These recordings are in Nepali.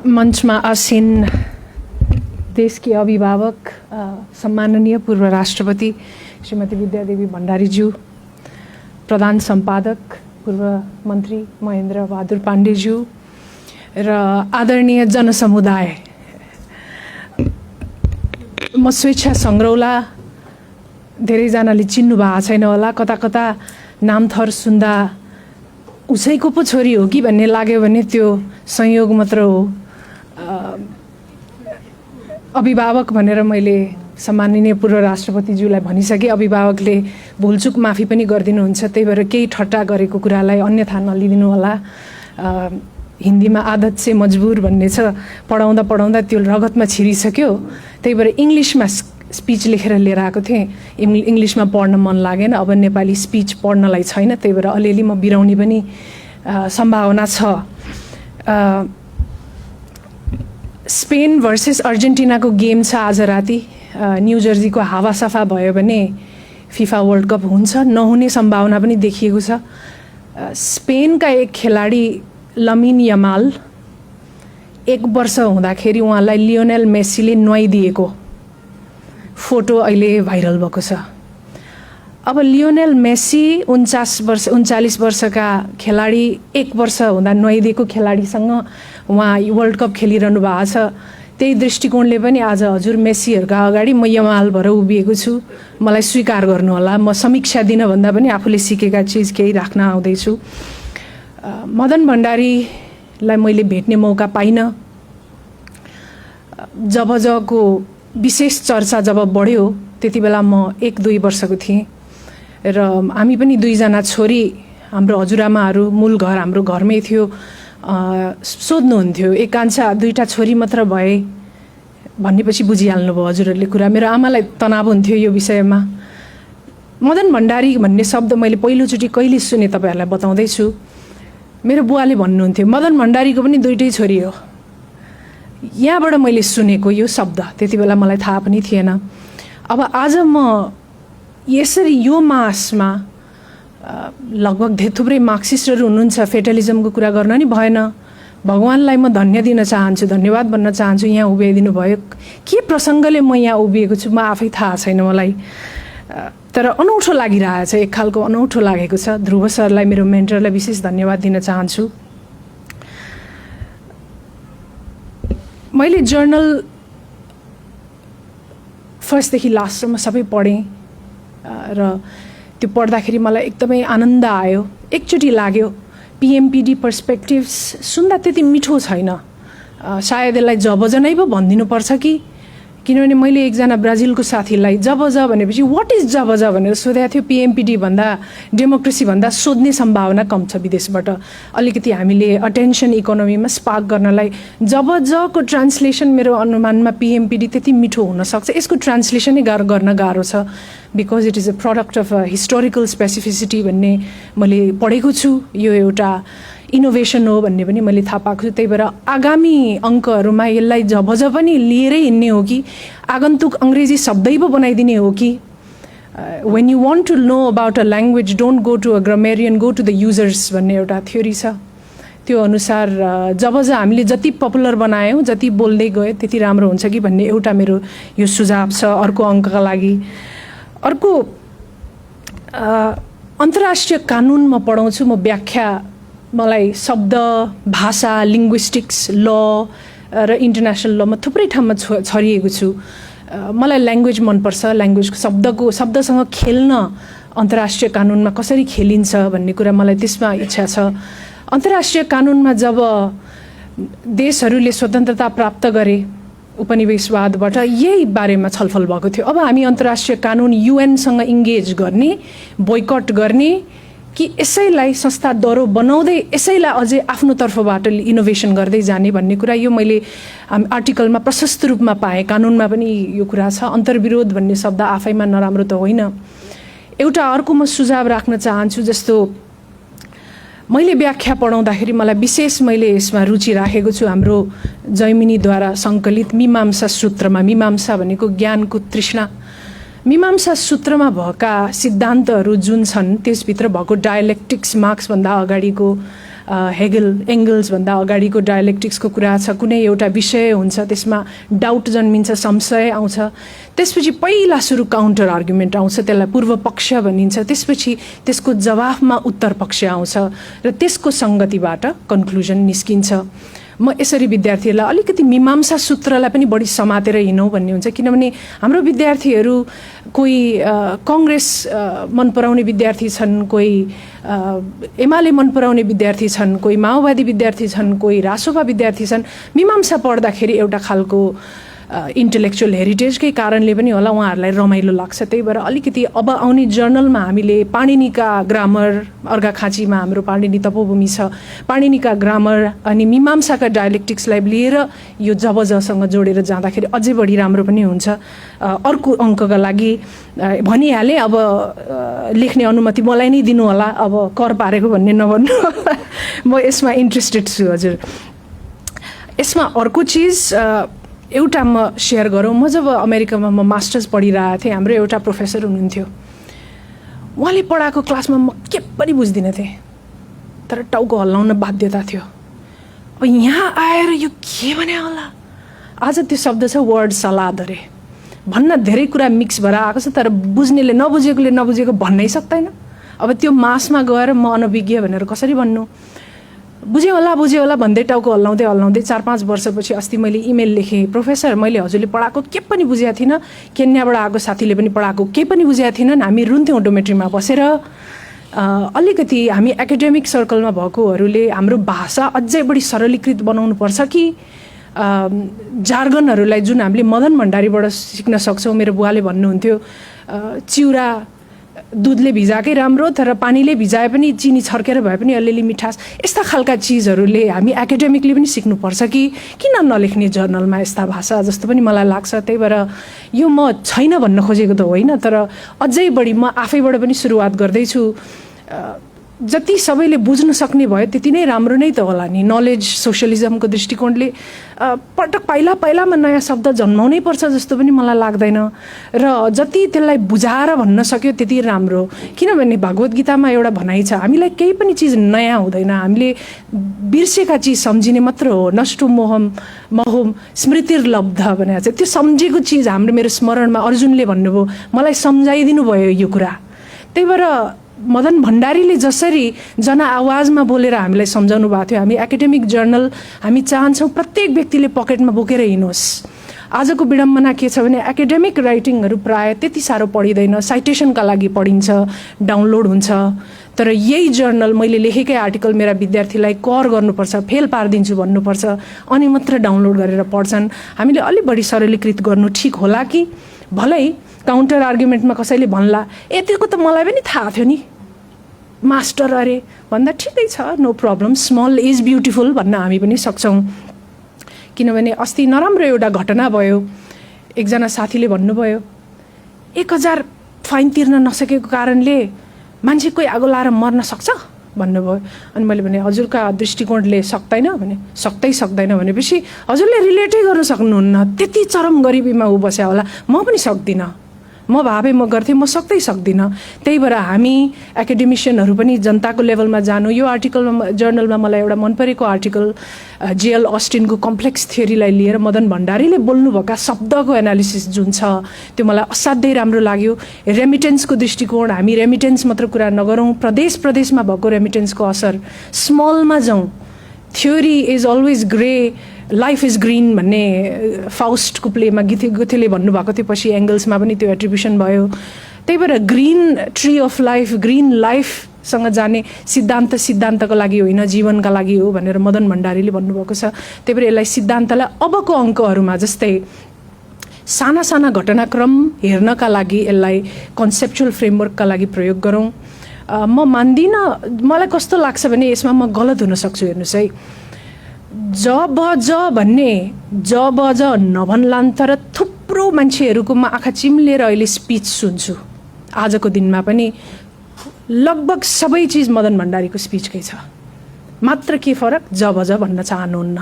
मञ्चमा आसीन देशकी अभिभावक सम्माननीय पूर्व राष्ट्रपति श्रीमती विद्यादेवी भण्डारीज्यू, प्रधान सम्पादक पूर्व मन्त्री महेन्द्र बहादुर पाण्डेज्यू र आदरणीय जनसमुदाय, म स्वेच्छा सङ्ग्रौला, धेरैजनाले चिन्नु भएको छैन होला, कता कता नामथर सुन्दा उसैको पो छोरी हो कि भन्ने लाग्यो भने त्यो संयोग मात्र हो। अभिभावक भनेर मैले सम्माननीय पूर्व राष्ट्रपतिज्यूलाई भनिसकेँ। अभिभावकले भुलचुक माफी पनि गरिदिनुहुन्छ, त्यही भएर केही ठट्टा गरेको कुरालाई अन्यथा नलिदिनु होला। हिन्दीमा आदत से मजबुर भन्ने छ, पढाउँदा पढाउँदा त्यो रगतमा छिरिसक्यो, त्यही भएर इङ्ग्लिसमा स्पिच लेखेर लिएर आएको थिएँ। इङ्ग्लिसमा पढ्न मन लागेन, अब नेपाली स्पिच पढ्नलाई छैन, त्यही भएर अलिअलि म बिराउने पनि सम्भावना छ। स्पेन भर्सेस अर्जेन्टिनाको गेम छ आज राति। न्यू जर्सीको हावा सफा भयो भने फिफा वर्ल्ड कप हुन्छ, नहुने सम्भावना पनि देखिएको छ। स्पेनका एक खेलाडी लमिन यमाल 1 वर्ष हुँदाखेरि उहाँलाई लियोनेल मेसीले नुहाइदिएको फोटो अहिले भाइरल भएको छ। अब लियोनेल मेसी 39 वर्षका खेलाडी 1 वर्ष हुँदा नुहाइदिएको खेलाडीसँग उहाँ वर्ल्ड कप खेलिरहनु भएको छ। त्यही दृष्टिकोणले पनि आज हजुर मेसीहरूका अगाडि म यमाल भएर उभिएको छु, मलाई स्वीकार गर्नु होला। म समीक्षा दिन भन्दा पनि आफूले सिकेका चिज केही राख्न आउँदैछु। मदन भण्डारीलाई मैले भेट्ने मौका पाइनँ। जबको विशेष चर्चा जब बढ्यो त्यति बेला म 1-2 वर्षको थिएँ र हामी पनि 2 जना छोरी, हाम्रो हजुरआमाहरू मूल घर हाम्रो घरमै थियो, सोध्नुहुन्थ्यो एकांशा 2टा छोरी मात्र भए भन्नेपछि बुझिहाल्नु भयो हजुरहरूले कुरा। मेरो आमालाई तनाव हुन्थ्यो यो विषयमा। मदन भण्डारी भन्ने शब्द मैले पहिलोचोटि कहिले सुने तपाईँहरूलाई बताउँदैछु। मेरो बुवाले भन्नुहुन्थ्यो मदन भण्डारीको पनि 2टै छोरी हो। यहाँबाट मैले सुनेको यो शब्द, त्यति बेला मलाई थाहा पनि थिएन। अब आज म यसरी यो मासमा लगभग थुप्रै मार्क्सिस्टहरू हुनुहुन्छ, फेटलिजमको कुरा गर्न नि भएन। भगवान्लाई म धन्य दिन चाहन्छु, धन्यवाद भन्न चाहन्छु यहाँ उभिदिनु भयो। के प्रसङ्गले म यहाँ उभिएको छु म आफै थाहा छैन मलाई, तर अनौठो लागिरहेछ, एक खालको अनौठो लागेको छ। ध्रुव सरलाई, मेरो मेन्टरलाई विशेष धन्यवाद दिन चाहन्छु। मैले जर्नल फर्स्टदेखि लास्टसम्म सबै पढेँ र त्यो पढ्दाखेरि मलाई एकदमै आनन्द आयो। एकचोटि लाग्यो पिएमपिडी पर्सपेक्टिभ्स सुन्दा त्यति मिठो छैन, सायद यसलाई जबजनै पो भनिदिनुपर्छ कि, किनभने मैले एकजना ब्राजिलको साथीलाई जबज भनेपछि वाट इज जबज भनेर सोधेको थियो। पिएमपिडी भन्दा डेमोक्रेसी भन्दा सोध्ने सम्भावना कम छ विदेशबाट। अलिकति हामीले अटेन्सन इकोनोमीमा स्पार्क गर्नलाई जबजको ट्रान्सलेसन मेरो अनुमानमा पिएमपिडी त्यति मिठो हुनसक्छ। यसको ट्रान्सलेसनै गर्न गाह्रो छ, because it is a product of historical specificity भन्ने मैले पढेको छु। यो एउटा इनोभेसन हो भन्ने पनि मैले थाहा पाएको छु। त्यही भएर आगामी अङ्कहरूमा यसलाई जबज पनि लिएरै हिँड्ने हो कि आगन्तुक अङ्ग्रेजी शब्दै पो बनाइदिने हो कि। When you want to know about a language don't go to a grammarian, go to the users भन्ने एउटा थ्योरी छ। त्यो अनुसार जबज हामीले जति पपुलर बनायौँ, जति बोल्दै गयो त्यति राम्रो हुन्छ कि भन्ने एउटा मेरो यो सुझाव छ अर्को अङ्कका लागि। अर्को अन्तर्राष्ट्रिय कानुन म पढाउँछु, म व्याख्या, मलाई शब्द, भाषा, लिङ्ग्विस्टिक्स, ल र इन्टरनेसनल लमा थुप्रै ठाउँमा छरिएको छु। मलाई ल्याङ्ग्वेज मनपर्छ, ल्याङ्ग्वेजको शब्दसँग खेल्न, अन्तर्राष्ट्रिय कानुनमा कसरी खेलिन्छ भन्ने कुरा मलाई त्यसमा इच्छा छ। अन्तर्राष्ट्रिय कानुनमा जब देशहरूले स्वतन्त्रता प्राप्त गरे उपनिवेशवादबाट, यही बारेमा छलफल भएको थियो। अब हामी अन्तर्राष्ट्रिय कानुन युएनसँग इङ्गेज गर्ने, बोइकट गर्ने कि यसैलाई संस्था दरो बनाउँदै यसैलाई अझै आफ्नो तर्फबाट इनोभेसन गर्दै जाने भन्ने कुरा, यो मैले आर्टिकलमा प्रशस्त रूपमा पाएँ। कानुनमा पनि यो कुरा छ। अन्तर्विरोध भन्ने शब्द आफैमा नराम्रो त होइन। एउटा अर्को म सुझाव राख्न चाहन्छु, जस्तो मैले व्याख्या पढाउँदाखेरि मलाई विशेष मैले यसमा रुचि राखेको छु। हाम्रो जैमिनीद्वारा सङ्कलित मीमांसा सूत्रमा, मीमांसा भनेको ज्ञानको तृष्णा, मीमांसा सूत्रमा भएका सिद्धान्तहरू जुन छन् त्यसभित्र भएको डायलेक्टिक्स, मार्क्सभन्दा अगाडिको हेगल एङ्गल्सभन्दा अगाडिको डायलेक्टिक्सको कुरा छ, कुनै एउटा विषय हुन्छ त्यसमा डाउट जन्मिन्छ, संशय आउँछ, त्यसपछि पहिला सुरु काउन्टर आर्गुमेन्ट आउँछ, त्यसलाई पूर्व पक्ष भनिन्छ, त्यसपछि त्यसको जवाफमा उत्तर पक्ष आउँछ र त्यसको सङ्गतिबाट कन्क्लुजन निस्किन्छ। म यसरी विद्यार्थीहरूलाई अलिकति मीमांसा सूत्रलाई पनि बढी समातेर हिँडौँ भन्ने हुन्छ, किनभने हाम्रो विद्यार्थीहरू कोही कङ्ग्रेस मन पराउने विद्यार्थी छन्, कोही एमाले मन पराउने विद्यार्थी छन्, कोही माओवादी विद्यार्थी छन्, कोही रासोपा विद्यार्थी छन्। मीमांसा पढ्दाखेरि एउटा खालको इन्टेलेक्चुअल हेरिटेजकै कारणले पनि होला उहाँहरूलाई रमाइलो लाग्छ। त्यही भएर अलिकति अब आउने जर्नलमा हामीले पाणिनिका ग्रामर, अर्घाखाँचीमा हाम्रो पाणिनि तपोभूमि छ, पाणिनिका ग्रामर अनि मीमांसाका डायलेक्टिक्सलाई लिएर यो जबजसँग जोडेर जाँदाखेरि अझै बढी राम्रो पनि हुन्छ। अर्को अङ्कका लागि भनिहालेँ, अब लेख्ने अनुमति मलाई नै दिनु होला, अब कर पारेको भन्ने नभन्नु होला, म यसमा इन्ट्रेस्टेड छु हजुर। यसमा अर्को चिज एउटा म सेयर गरौँ। म जब अमेरिकामा म मास्टर्स पढिरहेको थिएँ, हाम्रो एउटा प्रोफेसर हुनुहुन्थ्यो, उहाँले पढाएको क्लासमा म के पनि बुझ्दिनँ थिएँ, तर टाउको हल्लाउन बाध्यता थियो। अब यहाँ आएर यो के भने होला, आज त्यो शब्द छ वर्ड सलाद अरे, भन्न धेरै कुरा मिक्स भएर आएको छ, तर बुझ्नेले नबुझेकोले नबुझेको भन्नै सक्दैन। अब त्यो मासमा गएर म अनभिज्ञ भनेर कसरी भन्नु, बुझ्यो होला भन्दै टाउको हल्लाउँदै 4-5 वर्षपछि अस्ति मैले इमेल लेखेँ, प्रोफेसर मैले हजुरले पढाएको के पनि बुझेको थिइनँ, केन्याबाट आएको साथीले पनि पढाएको केही पनि बुझेको थिएनन्। हामी रुन्थ्यौँ डोमेट्रीमा बसेर। अलिकति हामी एकाडेमिक सर्कलमा भएकोहरूले हाम्रो भाषा अझै बढी सरलीकृत बनाउनुपर्छ कि जार्गनहरूलाई जुन हामीले मदन भण्डारीबाट सिक्न सक्छौँ। मेरो बुवाले भन्नुहुन्थ्यो चिउरा दुधले भिजाएकै राम्रो, तर पानीले भिजाए पनि चिनी छर्केर भए पनि अलिअलि मिठास, यस्ता खालका चिजहरूले हामी एकाडेमिकली पनि सिक्नुपर्छ कि किन नलेख्ने जर्नलमा यस्ता भाषा जस्तो पनि मलाई लाग्छ। त्यही भएर यो म छैन भन्न खोजेको त होइन, तर अझै बढी म आफैबाट पनि सुरुवात गर्दैछु। जति सबैले बुझ्न सक्ने भयो त्यति नै राम्रो नै त होला नि। नलेज सोसियलिजमको दृष्टिकोणले पटक पाइलामा नयाँ शब्द जन्माउनै पर्छ जस्तो पनि मलाई लाग्दैन, र जति त्यसलाई बुझाएर भन्न सक्यो त्यति राम्रो। किनभने भागवत गीतामा एउटा भनाइ छ, हामीलाई केही पनि चिज नयाँ हुँदैन, हामीले बिर्सेका चिज सम्झिने मात्र हो। नष्टो मोहम स्मृतिर्लब्ध भनेको छ, त्यो सम्झेको चिज हाम्रो मेरो स्मरणमा अर्जुनले भन्नुभयो, मलाई सम्झाइदिनु भयो यो कुरा। त्यही भएर मदन भण्डारीले जसरी जनआवाजमा बोलेर हामीलाई सम्झाउनु भएको थियो, हामी एकाडेमिक जर्नल हामी चाहन्छौँ प्रत्येक व्यक्तिले पकेटमा बोकेर हिँडोस्। आजको विडम्बना के छ भने एकाडेमिक राइटिङहरू प्रायः त्यति साह्रो पढिँदैन, साइटेसनका लागि पढिन्छ, डाउनलोड हुन्छ, तर यही जर्नल मैले लेखेकै आर्टिकल मेरा विद्यार्थीलाई कर गर्नुपर्छ, फेल पारिदिन्छु भन्नुपर्छ, अनि मात्र डाउनलोड गरेर पढ्छन्। हामीले अलि बढी सरलीकृत गर्नु ठिक होला कि भलै काउन्टर आर्गुमेन्टमा कसैले भन्ला यतिको त मलाई पनि थाहा थियो नि मास्टर अरे भन्दा ठिकै छ, no problem, small is beautiful भन्न हामी पनि सक्छौँ। किनभने अस्ति नराम्रो एउटा घटना भयो, एकजना साथीले भन्नुभयो 1000 फाइन तिर्न नसकेको कारणले मान्छे कोही आगो लाएर मर्न सक्छ भन्नुभयो। अनि मैले भने हजुरका दृष्टिकोणले सक्दैन भने, सक्दैन भनेपछि हजुरले रिलेटै गर्न सक्नुहुन्न, त्यति चरम गरिबीमा ऊ बस्या होला, म पनि सक्दिनँ, म भावे म गर्थेँ, म सक्दिनँ। त्यही भएर हामी एकाडेमिसियनहरू पनि जनताको लेभलमा जानु। यो आर्टिकलमा जर्नलमा मलाई एउटा मन परेको आर्टिकल जेएल अस्टिनको कम्प्लेक्स थियोरीलाई लिएर मदन भण्डारीले बोल्नुभएका शब्दको एनालिसिस जुन छ त्यो मलाई असाध्यै राम्रो लाग्यो। रेमिटेन्सको दृष्टिकोण, हामी रेमिटेन्स मात्र कुरा नगरौँ, प्रदेशमा भएको रेमिटेन्सको असर, स्मलमा जाउँ। Theory is always grey, life is green भन्ने फाउस्टको प्लेमा गोथेले भन्नुभएको थियो, पछि एङ्गल्समा पनि त्यो एट्रिब्युसन भयो। त्यही भएर green tree of life, green लाइफसँग जाने सिद्धान्तको लागि होइन, जीवनका लागि हो भनेर मदन भण्डारीले भन्नुभएको छ। त्यही भएर यसलाई सिद्धान्तलाई अबको अङ्कहरूमा जस्तै साना साना घटनाक्रम हेर्नका लागि यसलाई कन्सेप्चुअल फ्रेमवर्कका लागि प्रयोग गरौँ। म मान्दिनँ, मलाई कस्तो लाग्छ भने यसमा म गलत हुन सक्छु। हेर्नुहोस् है, भन्ने नभन्लान्, तर थुप्रो मान्छेहरूको म आँखा चिम्लेर अहिले स्पिच सुन्छु। आजको दिनमा पनि लगभग सबै चिज मदन भण्डारीको स्पिचकै छ, मात्र के फरक भन्न चाहनुहुन्न।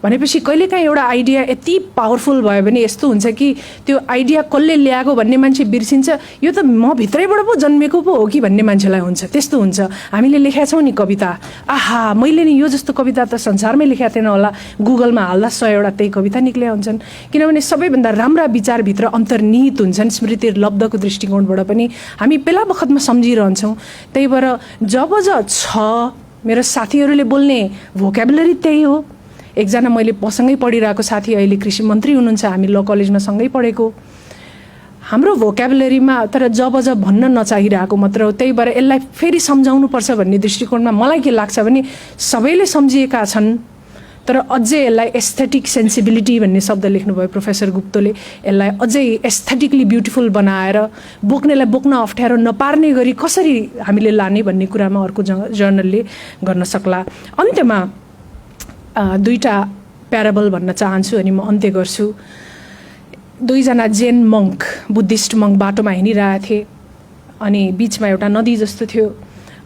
भनेपछि कहिलेकाहीँ एउटा आइडिया यति पावरफुल भयो भने यस्तो हुन्छ कि त्यो आइडिया कसले ल्याएको भन्ने मान्छे बिर्सिन्छ, यो त म भित्रैबाट पो जन्मेको पो हो कि भन्ने मान्छेलाई हुन्छ। त्यस्तो हुन्छ। हामीले लेखेका छौँ नि कविता, आहा मैले नि यो जस्तो कविता त संसारमै लेखेको थिएन होला, गुगलमा हाल्दा 100 त्यही कविता निक्ले हुन्छन्। किनभने सबैभन्दा राम्रा विचारभित्र अन्तर्निहित हुन्छन् स्मृति लब्धको दृष्टिकोणबाट पनि हामी बेला बखतमा सम्झिरहन्छौँ। त्यही भएर जब मेरो साथीहरूले बोल्ने भोक्याबुलरी त्यही हो। एकजना मैले सँगै पढिरहेको साथी अहिले कृषि मन्त्री हुनुहुन्छ, हामी ल कलेजमा सँगै पढेको। हाम्रो भोक्याबुलरीमा तर जब भन्न नचाहिरहेको मात्र हो। त्यही भएर यसलाई फेरि सम्झाउनुपर्छ भन्ने दृष्टिकोणमा मलाई के लाग्छ भने सबैले सम्झिएका छन्, तर अझै यसलाई एस्थेटिक सेन्सिबिलिटी भन्ने शब्द लेख्नुभयो प्रोफेसर गुप्तले। यसलाई अझै एस्थेटिकली ब्युटिफुल बनाएर बोक्नेलाई बोक्न अप्ठ्यारो नपार्ने गरी कसरी हामीले लाने भन्ने कुरामा अर्को जर्नलले गर्न सक्ला। अन्त्यमा 2टा प्याराबल भन्न चाहन्छु अनि म अन्त्य गर्छु। 2जना जेन मङ्क, बुद्धिस्ट मङ्क बाटोमा हिँडिरहेका थिए अनि बिचमा एउटा नदी जस्तो थियो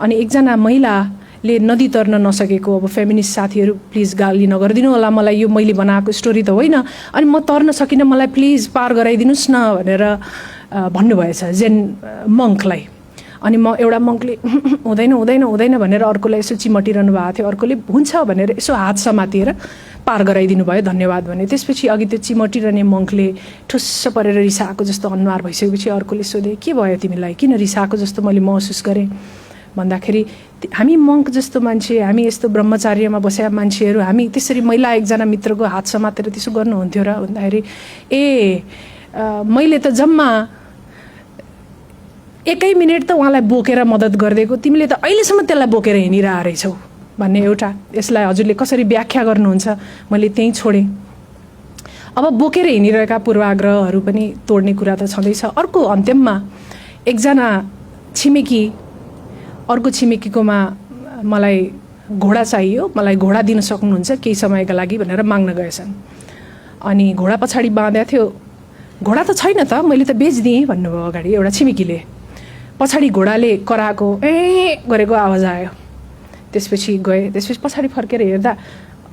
अनि एकजना महिलाले नदी तर्न नसकेको, अब फेमिनिस्ट साथीहरू प्लिज गाली नगरिदिनु होला मलाई, यो मैले बनाएको स्टोरी त होइन, अनि म तर्न सकिनँ मलाई प्लिज पार गराइदिनुहोस् न भनेर भन्नुभएछ जेन मङ्कलाई। अनि एउटा मङ्कले हुँदैन हुँदैन हुँदैन भनेर अर्कोलाई यसो चिमटिरहनु भएको थियो, अर्कोले हुन्छ भनेर यसो हात समातिएर पार गराइदिनु भयो, धन्यवाद भने। त्यसपछि अघि त्यो चिमटिरहने मङ्कले ठुस्स परेर रिसाएको जस्तो अनुहार भइसकेपछि अर्कोले सोधे के भयो तिमीलाई, किन रिसाएको जस्तो मैले महसुस गरेँ भन्दाखेरि हामी मङ्क जस्तो मान्छे, हामी यस्तो ब्रह्मचार्यमा बसेका मान्छेहरू हामी त्यसरी महिला एकजना मित्रको हात समातेर त्यसो गर्नुहुन्थ्यो र भन्दाखेरि मैले त जम्मा 1 मिनट त उहाँलाई बोकेर मद्दत गरिदिएको, तिमीले त अहिलेसम्म त्यसलाई बोकेर हिँडिरहेको रहेछौ भन्ने एउटा। यसलाई हजुरले कसरी व्याख्या गर्नुहुन्छ, मैले त्यहीँ छोडेँ। अब बोकेर हिँडिरहेका पूर्वाग्रहहरू पनि तोड्ने कुरा त छँदैछ। अर्को अन्त्यममा एकजना छिमेकी अर्को छिमेकीकोमा मलाई घोडा चाहियो, मलाई घोडा दिन सक्नुहुन्छ केही समयका लागि भनेर माग्न गएछन्। अनि घोडा पछाडि बाँधेको थियो, घोडा त छैन त मैले त बेचिदिएँ भन्नुभयो अगाडि एउटा छिमेकीले। पछाडि घोडाले कराएको गरेको आवाज आयो। त्यसपछि गए, त्यसपछि पछाडि फर्केर हेर्दा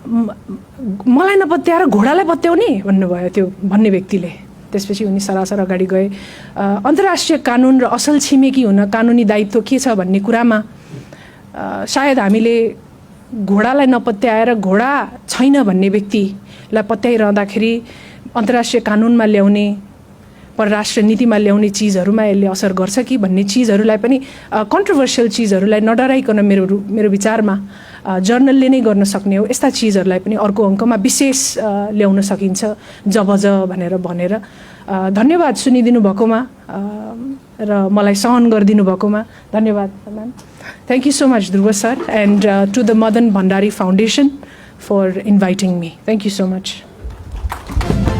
मलाई नपत्याएर घोडालाई पत्याउने भन्नुभयो त्यो भन्ने व्यक्तिले। त्यसपछि उनी सरासर अगाडि गए। अन्तर्राष्ट्रिय कानुन र असल छिमेकी हुन कानुनी दायित्व के छ भन्ने कुरामा सायद हामीले घोडालाई नपत्याएर घोडा छैन भन्ने व्यक्तिलाई पत्याइरहँदाखेरि अन्तर्राष्ट्रिय कानुनमा ल्याउने, परराष्ट्र नीतिमा ल्याउने चिजहरूमा यसले असर गर्छ कि भन्ने चिजहरूलाई पनि कन्ट्रोभर्सियल चिजहरूलाई नडराइकन मेरो विचारमा जर्नलले नै गर्न सक्ने हो। यस्ता चिजहरूलाई पनि अर्को अङ्कमा विशेष ल्याउन सकिन्छ भनेर भनेर धन्यवाद सुनिदिनु भएकोमा र मलाई सहन गरिदिनु भएकोमा धन्यवाद ma'am. Thank you so much Dhruv sir and to the Madan Bhandari foundation for inviting me. Thank you so much.